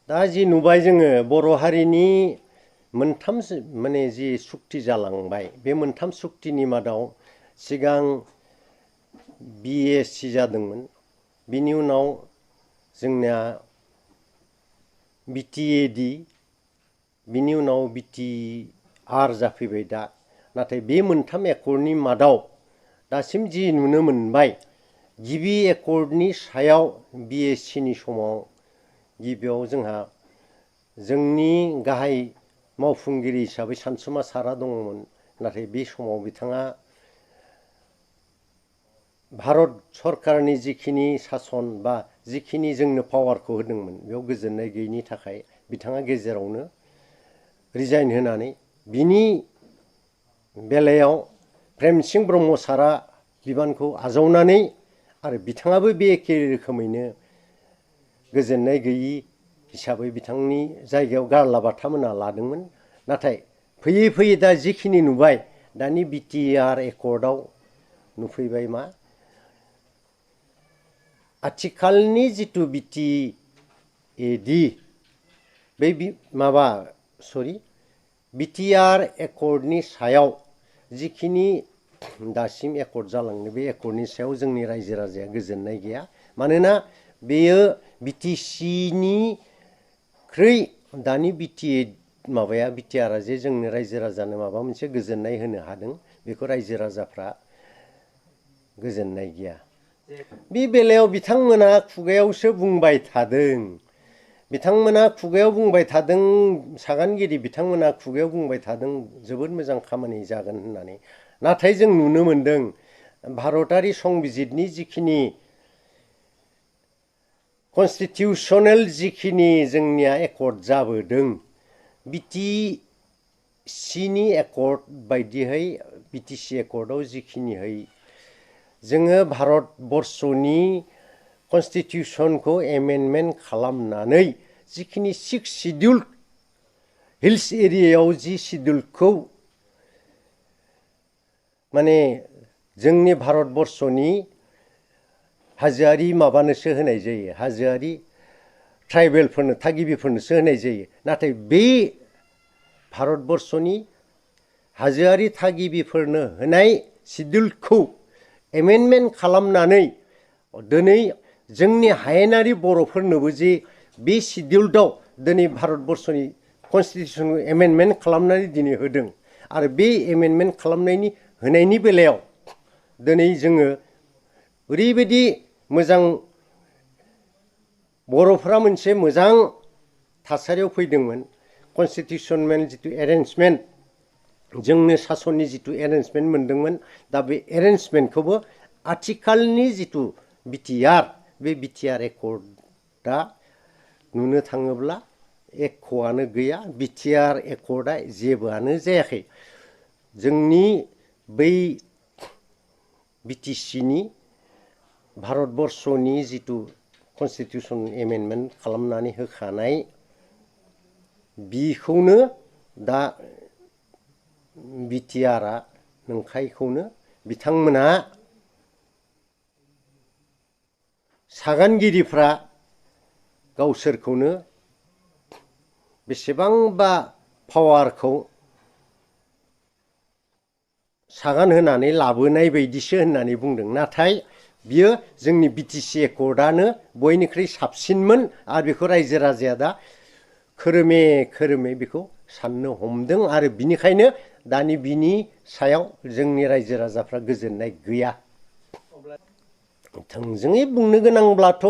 दा जि नुबाय जोङो बर' हारिनि मोनथाम माने जि सुक्ति जालांबाय बे मोनथाम सुक्तिनि मादाव सिगां बिएसि जादोंमोन बिनि उनाव जोंनिया बिटिएडि बिनि उनाव बिटिआर जाफैबाय दा नाथाय बे मोनथाम एकर्डनि मादाव दासिम जि नुनो मोनबाय गिबि एकर्डनि सायाव बिएसिनि समाव गिबियाव जोंहा जोंनि गाहाय मावफुंगिरि हिसाबै सानसुमा सारा दङमोन नाथाय बे समाव बिथाङा भारत सरकारनि जिखिनि सासन बा जिखिनि जोंनो पावारखौ होदोंमोन बेयाव गोजोननाय गैयिनि थाखाय बिथाङा गेजेरावनो रिजाइन होनानै बिनि बेलायाव प्रेमसिं ब्रह्म सारा बिबानखौ आजावनानै आरो बिथाङाबो बे एखे रोखोमैनो गोजोननाय गैयि हिसाबै बिथांनि जायगायाव गारलाबाथामोना लादोंमोन नाथाय फैयै फैयै दा जिखिनि नुबाय दानि बिटिआर एकर्डआव नुफैबाय मा आथिखालनि जिथु बिटिएडि बे माबा बिटिआर एकर्डनि सायाव जिखिनि दासिम एकर्ड जालांनो बे एकर्डनि सायाव जोंनि रायजो राजाया गोजोननाय गैया मानोना बेयो बिटिसिनिख्रुइ दानि माबाया बिटिआरआ जे जोंनि रायजो राजानो माबा मोनसे गोजोननाय होनो हादों बेखौ रायजो राजाफ्रा गोजोननाय गैया बे बेलायाव बिथांमोना खुगायावसो बुंबाय थादों बिथांमोना खुगायाव बुंबाय थादों सागानगिरि बिथांमोना खुगायाव बुंबाय थादों जोबोद मोजां खामानि जागोन होननानै नाथाय जों नुनो मोनदों भारतारि संबिजितनि जिखिनि कनस्टिटिउसनेल जिखिनि जोंनिया एकर्ड जाबोदों बिटिसिनि एकर्ड बायदियै बिटिसि एकर्डआव जिखिनिहै जोङो भारतबर्षनि कनस्टिटिउसनखौ एमेन्डमेन्ट खालामनानै जिखिनि 6 सिडिउल हिल्स एरियायाव जि सिडिउलखौ माने जोंनि भारतबर्षनि हाजोआरि माबानोसो होनाय जायो हाजोआरि ट्राइबेलफोरनो थागिबिफोरनोसो होनाय जायो नाथाय बे भारतबर्षनि हाजोआरि थागिबिफोरनो होनाय सिडिउलखौ एमेन्डमेन्ट खालामनानै दिनै जोंनि हायेनारि बर'फोरनोबो जे बे सिडिउलआव दिनै भारतबर्षनि कनस्टिटिउसन एमेन्डमेन्ट खालामनानै दिनै होदों आरो बे एमेन्डमेन्ट खालामनायनि होनायनि बेलायाव दिनै जोङो ओरैबायदि मोजां बर'फ्रा मोनसे मोजां थासारियाव फैदोंमोन कनस्टिटिउसनेल जिथु एरेन्जमेन्ट जोंनो सासननि जिथु एरेन्जमेन्ट मोनदोंमोन दा बे एरेन्जमेन्टखौबो आथिखालनि जिथु बिटिआर बे बिटिआर एकर्डआ नुनो थाङोब्ला एख'आनो गैया बिटिआर एकर्डआ जेबोआनो जायाखै जोंनि बै बिटिसिनि भारतबर्षनि जिथु कनस्टिटिउसन एमेन्डमेन्ट खालामनानै होखानाय बिखौनो दा बिटिआरआ नंखायखौनो बिथांमोनहा सागानगिरिफ्रा गावसोरखौनो बेसेबांबा पावारखौ सागान होनानै लाबोनाय बायदिसो होननानै बुंदों नाथाय बियो जोंनि बिटिसि एकर्डआनो बयनिख्रुइ साबसिनमोन आरो बेखौ रायजो राजाया दा खोरोमे खोरोमे बेखौ साननो हमदों आरो बिनिखायनो दानि बिनि सायाव जोंनि रायजो राजाफ्रा गोजोननाय गैया थोंजोङै बुंनो गोनांब्लाथ'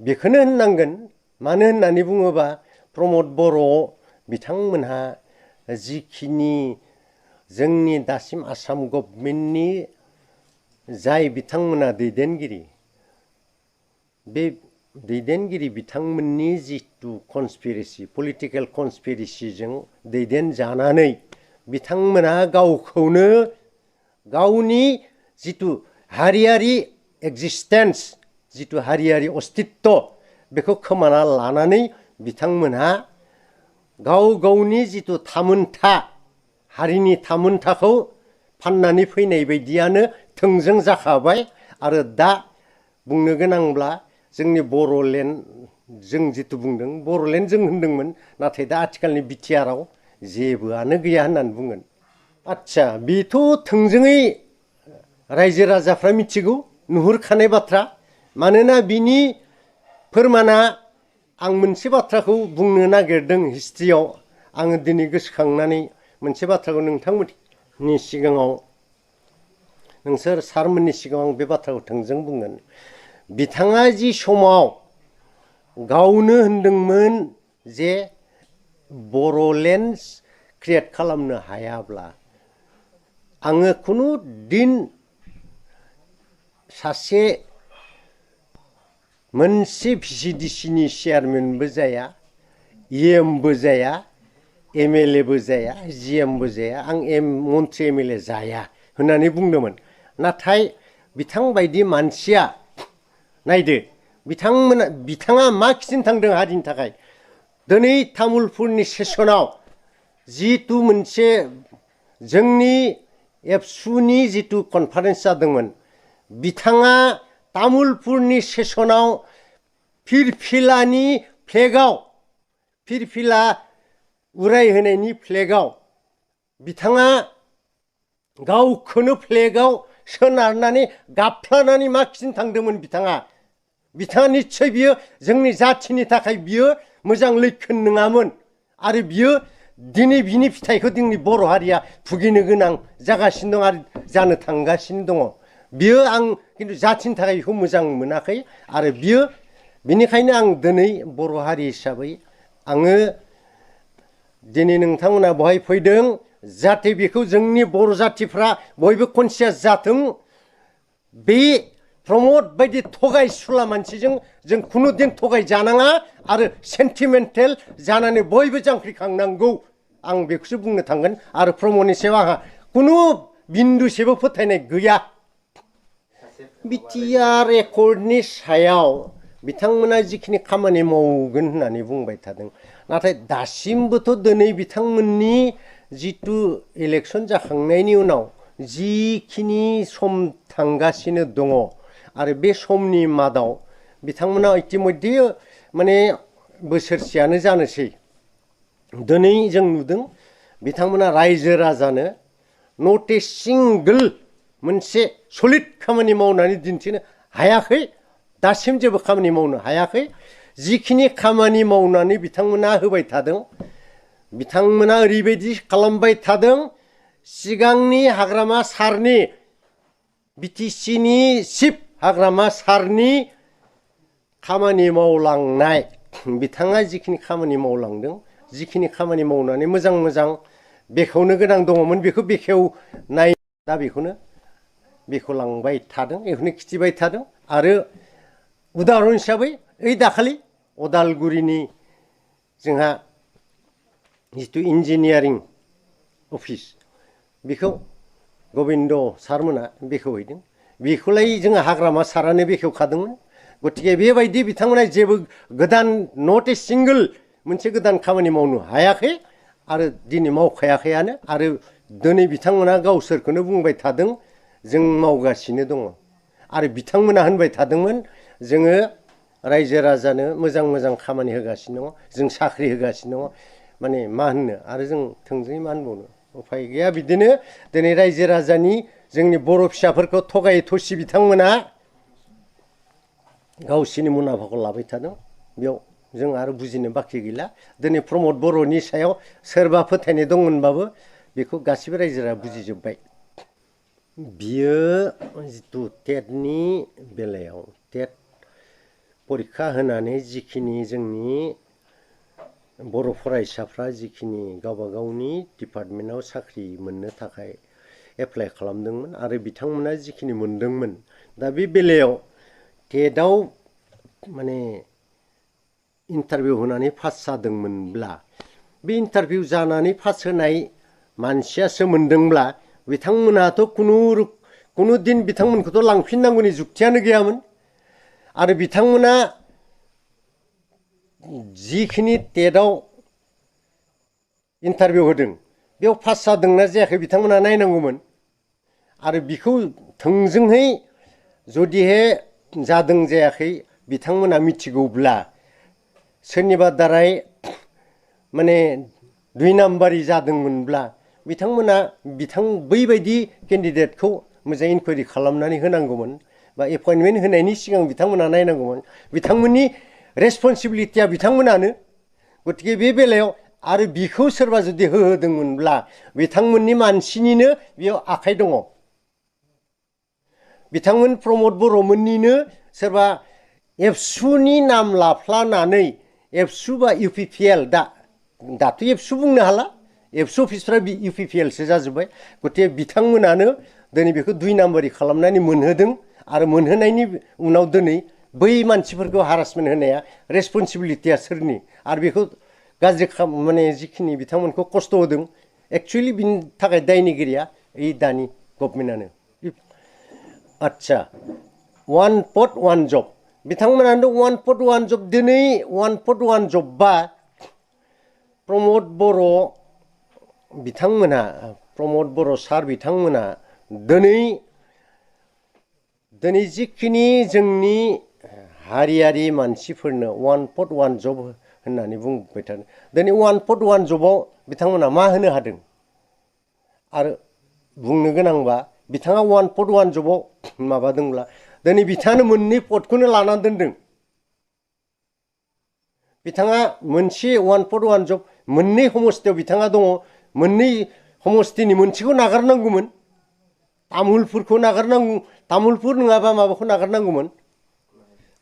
बेखौनो होननांगोन मानो होननानै बुङोबा प्रमद बर' बिथांमोनहा जिखिनि जोंनि दासिम आसाम गभर्नमेन्टनि जाय बिथांमोना दैदेनगिरि बे दैदेनगिरि बिथांमोननि जिथु कनस्पिरेसि पलिटिकेल कनस्पिरेसिजों दैदेनजानानै बिथांमोना गावखौनो गावनि जिथु हारियारि एक्जिस्टेन्स जिथु हारियारि अस्तित्व बेखौ खोमाना लानानै बिथांमोनहा गाव गावनि जिथु थामोनथा हारिनि थामोनथाखौ फाननानै फैनाय बायदियानो थोंजों जाखाबाय आरो दा बुंनो गोनांब्ला जोंनि बर'लेण्ड जों जितु बुंदों बर'लेण्ड जों होनदोंमोन नाथाय दा आथिखालनि बिटिआरआव जेबोआनो गैया होननानै बुंगोन आच्छा बेथ' थोंजोङै रायजो राजाफ्रा मिथिगौ नुहुरखानाय बाथ्रा मानोना बिनि फोरमाना आं मोनसे बाथ्राखौ बुंनो नागिरदों हिस्ट्रियाव आङो दिनै गोसोखांनानै मोनसे बाथ्राखौ नोंथांमोननि सिगाङाव नोंसोर सारमोननि सिगाङाव आं बे बाथ्राखौ थोंजों बुंगोन बिथाङा जि समाव गावनो होनदोंमोन जे बर'लेण्ड क्रिएट खालामनो हायाब्ला आङो खुनु दिन सासे मोनसे भिसिडिसिनि चेयारमेनबो जाया इएमबो जाया एमएलएबो जाया जिएमबो जाया आं मन्त्रि एमएलए जाया होननानै बुंदोंमोन नाथाय बिथांबायदि मानसिया नायदो बिथाङा मा खिथिनो थांदों हारिनि थाखाय दिनै तामुलपुरनि सेसनाव जितु मोनसे जोंनि एबसुनि जितु कनफारेन्स जादोंमोन बिथाङा तामुलपुरनि सेसनाव फिरफिलानि फ्लेगाव फिरफिला उरायहोनायनि फ्लेगाव बिथाङा गावखौनो फ्लेगाव सोनारनानै गाबफ्लानानै मा खिथिनो थांदोंमोन बिथाङा निस्सय बियो जोंनि जाथिनि थाखाय बियो मोजां लैखोन नङामोन आरो बियो दिनै बिनि फिथाइखौ जोंनि बर' हारिया भुगिनो गोनां जागासिनो दं आरो जानो थांगासिनो दङ बियो आं खिन्थु जाथिनि थाखाय बेखौ मोजां मोनाखै आरो बियो बिनिखायनो आं दिनै बर' हारि हिसाबै आङो दिनै नोंथांमोना बहाय फैदों जाहाथे बेखौ जोंनि बर' जाथिफ्रा बयबो कनसियास जाथों बे प्रमद बायदि थगायसुला मानसिजों जों खुनु दिन थगाय जानाङा आरो सेन्टिमेन्टेल जानानै बयबो जांख्रिखांनांगौ आं बेखौसो बुंनो थांगोन आरो प्रमदनि सायाव आंहा खुनु बिन्दुसेबो फोथायनाय गैया बिटिआर एकर्डनि सायाव बिथांमोना जिखिनि खामानि मावगोन होननानै बुंबाय थादों नाथाय दासिमबोथ' दिनै बिथांमोननि जितु इलेक्सन जाखांनायनि उनाव जिखिनि सम थांगासिनो दङ आरो बे समनि मादाव बिथांमोना इतिमध्ये माने बोसोरसेयानो जानोसै दिनै जों नुदों बिथांमोना रायजो राजानो नट ए सिंगोल मोनसे सलिड खामानि मावनानै दिन्थिनो हायाखै दासिम जेबो खामानि मावनो हायाखै जिखिनि खामानि मावनानै बिथांमोना होबाय थादों बिथांमोना ओरैबायदि खालामबाय थादों सिगांनि हाग्रामा सारनि बिटिसिनि चिफ हाग्रामा सारनि खामानि मावलांनाय बिथाङा जिखिनि खामानि मावलांदों जिखिनि खामानि मावनानै मोजां मोजां बेखेवनो गोनां दङमोन बेखौ बेखेवनाय दा बेखौनो बेखेवलांबाय थादों बेखौनो खिथिबाय थादों आरो उदाहरन हिसाबै ओइ दाखालि अदालगुरिनि जोंहा जितु इन्जिनियारिं अफिस बेखौ गबिन्द सारमोना बेखेवहैदों बेखौलाय जोङो हाग्रामा सारानो बेखेवखादोंमोन गतिके बेबायदि बिथांमोना जेबो गोदान नट ए सिंगोल मोनसे गोदान खामानि मावनो हायाखै आरो दिनै मावखायाखैयानो आरो दिनै बिथांमोना गावसोरखौनो बुंबाय थादों जों मावगासिनो दङ आरो बिथांमोना होनबाय थादोंमोन जोङो रायजो राजानो मोजां मोजां खामानि होगासिनो दङ जों साख्रि होगासिनो दङ माने मा होननो आरो जों थोंजोङै मा होनबावनो उफाय गैया बिदिनो दिनै रायजो राजानि जोंनि बर' फिसाफोरखौ थगायै थसि बिथांमोना गावसिनि मुलाम्फाखौ लाबाय थादों बेयाव जों आरो बुजिनो बाखि गैला दिनै प्रमद बर'नि सायाव सोरबा फोथायनाय दंमोनबाबो बेखौ गासिबो रायजो राजा बुजिजोब्बाय बियो जितु टेटनि बेलायाव टेट परिखा होनानै जिखिनि जोंनि बर' फरायसाफ्रा जिखिनि गावबा गावनि डिपार्टमेन्टआव साख्रि मोननो थाखाय एप्लाइ खालामदोंमोन आरो बिथांमोना जिखिनि मोनदोंमोन दा बे बेलायाव टेटआव माने इन्टारभिउ होनानै पास जादोंमोनब्ला बे इन्टारभिउ जानानै पास होनाय मानसियासो मोनदोंब्ला बिथांमोनाथ' खुनु दिन बिथांमोनखौथ' लांफिननांगौनि जुक्तियानो गैयामोन आरो बिथांमोना जिखिनि टेटआव इन्टारभिउ होदों बेयाव पास जादोंना जायाखै बिथांमोना नायनांगौमोन आरो बिखौ थोंजोङै जुदिहे जादों जायाखै बिथांमोना मिथिगौब्ला सोरनिबा दाराय माने 2 नाम्बारि जादोंमोनब्ला बिथांमोना बैबायदि केन्डिडेटखौ मोजां इनकुवारि खालामनानै होनांगौमोन बा एपइन्टमेन्ट होनायनि सिगां बिथांमोना नायनांगौमोन बिथांमोननि रेसपन्सिबिलिटिया बिथांमोनानो गतिके बे बेलायाव आरो बिखौ सोरबा जुदि होदोंमोनब्ला बिथांमोननि मानसिनिनो बेयाव आखाइ दङ बिथांमोन प्रमद बर'मोननिनो सोरबा एबसुनि नाम लाफ्लानानै एबसु बा इउपिपिएल दाथ' एबसु बुंनो हाला एबसु अफिसफ्रा इउपिपिएलसो जाजोब्बाय गतिके बिथांमोनानो दिनै बेखौ 2 नाम्बारि खालामनानै मोनहोदों आरो मोनहोनायनि उनाव दिनै बै मानसिफोरखौ हारासमेन्ट होनाया रेसपन्सिबिलिटिया सोरनि आरो बेखौ गाज्रि माने जिखिनि बिथांमोनखौ खस्थ' होदों एक्चुवेलि बिनि थाखाय दायनिगिरिया दानि गभर्नमेन्टआनो आच्छा 1 पट 1 जब बिथांमोनानो 1 पट 1 जब दिनै 1 पट 1 जब बा प्रमद बर' बिथांमोना प्रमद बर' सार बिथांमोना दिनै जिखिनि जोंनि हारियारि मानसिफोरनो 1 पट 1 जब होननानै बुंबाय थादों दिनै 1 पट 1 जबाव बिथांमोना मा होनो हादों आरो बुंनो गोनांबा बिथाङा 1 पट 1 जबाव माबादोंब्ला दिनै बिथाङानो 2 पटखौनो लानानै दोनदों बिथाङा मोनसे 1 पट 1 जब 2 समस्थियाव बिथाङा दङ 2 समस्थिनि मोनसेखौ नागारनांगौमोन तामुलपुरखौ नागारनांगौ तामुलपुर नङाबा माबाखौ नागारनांगौमोन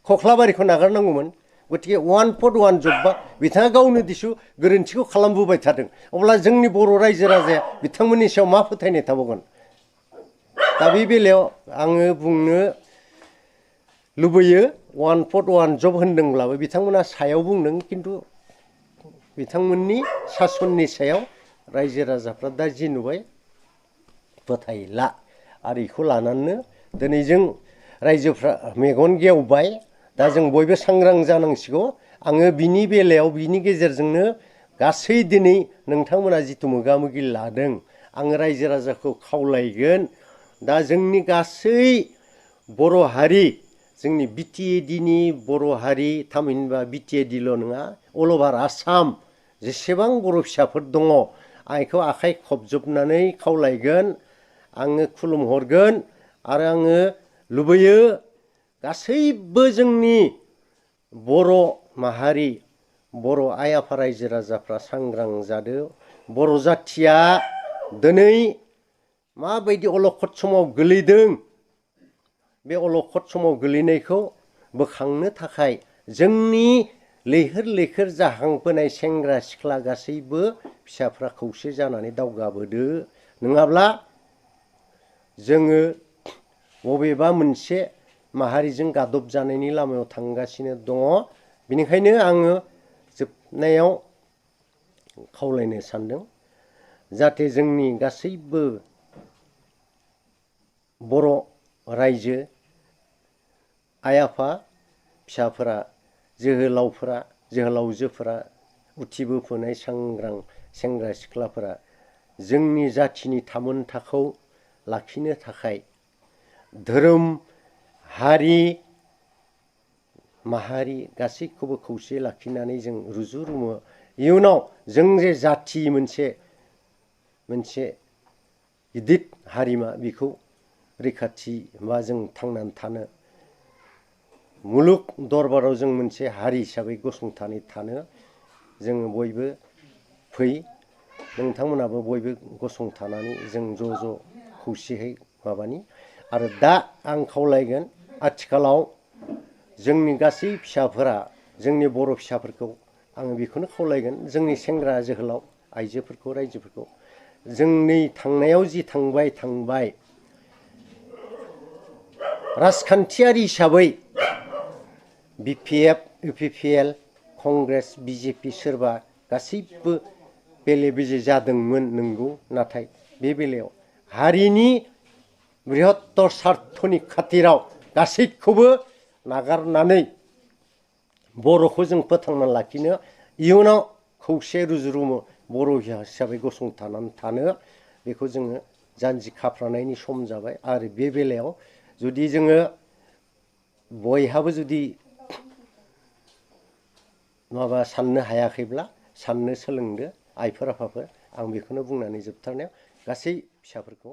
खख्लाबारिखौ नागारनांगौमोन गतिके 1 पट 1 जबबा बिथाङा गावनो दिसु गोरोन्थिखौ खालामबोबाय थादों अब्ला जोंनि बर' रायजो राजाया बिथांमोननि सायाव मा फोथायनाय थाबावगोन दा बे बेलायाव आङो बुंनो लुबैयो 1 पट 1 जब होनदोंब्लाबो बिथांमोना सायाव बुंदों खिन्थु बिथांमोननि सासननि सायाव रायजो राजाफ्रा दा जि नुबाय फोथायला आरो बेखौ लानानैनो दिनै जों रायजोफ्रा मेगन गेवबाय दा जों बयबो सांग्रां जानांसिगौ आङो बिनि बेलायाव बिनि गेजेरजोंनो गासै दिनै नोंथांमोना जिथु मोगा मोगि लादों आङो रायजो राजाखौ खावलायगोन दा जोंनि गासै बर' हारि जोंनि बिटिएडिनि बर' हारि थामहिनबा बिटिएडिल' नङा अल अभार आसाम जेसेबां बर' फिसाफोर दङ आं बेखौ आखाइ खबजोबनानै खावलायगोन आङो खुलुमहरगोन आरो आङो लुबैयो गासैबो जोंनि बर' माहारि बर' आइ आफा रायजो राजाफ्रा सांग्रां जादों बर' जाथिया दिनै माबायदि अलखद समाव गोलैदों बे अलखद समाव गोलैनायखौ बोखांनो थाखाय जोंनि लैहोर लैहोर जाहांबोनाय सेंग्रा सिख्ला गासैबो फिसाफ्रा खौसे जानानै दावगाबोदो नङाब्ला जोङो बबेबा मोनसे माहारिजों गादब जानायनि लामायाव थांगासिनो दङ बेनिखायनो आङो जोबनायाव खावलायनो सानदों जाहाथे जोंनि गासैबो बर' रायजो आइ आफा फिसाफोरा जोहोलावफोरा जोहोलावजोफोरा उथिबोफुनाय सांग्रां सेंग्रा सिख्लाफोरा जोंनि जाथिनि थामोनथाखौ लाखिनो थाखाय धोरोम हारि माहारि गासैखौबो खौसे लाखिनानै जों रुजु रुमु इयुनाव जों जे जाथि मोनसे गिदिर हारिमा बेखौ रैखाथि बा जों थांनानै थानो मुलुग दरबाराव जों मोनसे हारि हिसाबै गसंथानै थानो जोङो बयबो फै नोंथांमोनाबो बयबो गसंथानानै जों ज' ज' खौसेयै माबानि आरो दा आं खावलायगोन आथिखालाव जोंनि गासै फिसाफोरा जोंनि बर' फिसाफोरखौ आङो बेखौनो खावलायगोन जोंनि सेंग्रा जोहोलाव आइजोफोरखौ रायजोफोरखौ जोंनि थांनायाव जि थांबाय राजखान्थियारि हिसाबै बिपिएफ इउपिपिएल कंग्रेस बिजेपि सोरबा गासैबो बेले बेजे जादोंमोन नंगौ नाथाय बे बेलायाव हारिनि बृहत्तर स्वार्थनि खाथिराव गासैखौबो नागारनानै बर'खौ जों फोथांना लाखिनो इयुनाव खौसे रुजु रुमु बर' हिसाबै गसंथानानै थानो बेखौ जोङो जानजि खाफ्रानायनि सम जाबाय आरो बे बेलायाव जुदि जोङो बयहाबो जुदि नङाबा साननो हायाखैब्ला साननो सोलोंदो आइफोर आफाफोर। आं बेखौनो बुंनानै जोबथारनायाव गासै फिसाफोरखौ